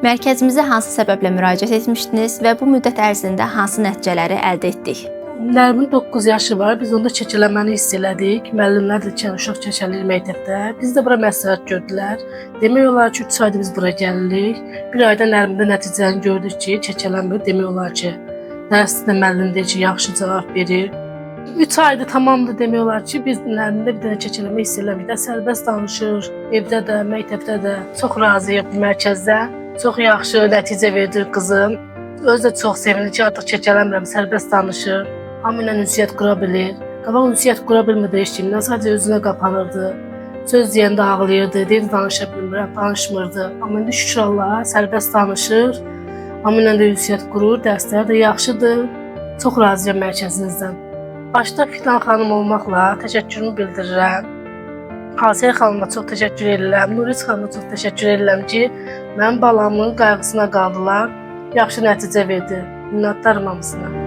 Mərkəzimizə hansı səbəblə müraciət etmişdiniz və bu müddət ərzində hansı nəticələri əldə etdik? Nərmin 9 yaşı var. Biz onda çəkələməni hiss elədik. Müəllimlər də ki, uşaq çəkələyir məktəbdə. Biz də bura məsləhət gördülər. Demək olar ki, 3 aydır biz bura gəlirik. Bir ayda Nərmində nəticəni gördük ki, çəkələmir. Demək olar ki, dərsdə müəllim deyir ki, yaxşı cavab verir. 3 aydır tamamdır demək olar ki, biz Nərmində bir dənə çəkələmə hiss eləmirik. Də sərbəst danışır, evdə də, məktəbdə də. Çox razıyıq bu mərkəzdə. Çox yaxşı nəticə verdi qızım. Özü də çox sevinir ki, artıq çəkələmirəm, sərbəst danışır. Hamı ilə ünsiyyət qura bilir. Qabaq ünsiyyət qura bilmirdi heç kimlə, sadəcə özünə qapanırdı. Söz deyəndə ağlayırdı, deyirdi danışa bilmirəm, danışmırdı. Amma indi şükür Allaha sərbəst danışır. Hamı ilə də ünsiyyət qurur, dərsləri də yaxşıdır. Çox razıyam mərkəzinizdən. Başda Fidan xanım olmaqla təşəkkürümü bildirirəm. Asiyə xanıma çox təşəkkür edirəm, Nuriz xanıma çox təşəkkür edirəm ki, mənim balamın qayğısına qaldılar, yaxşı nəticə verdi. Minnətdaram hamısına.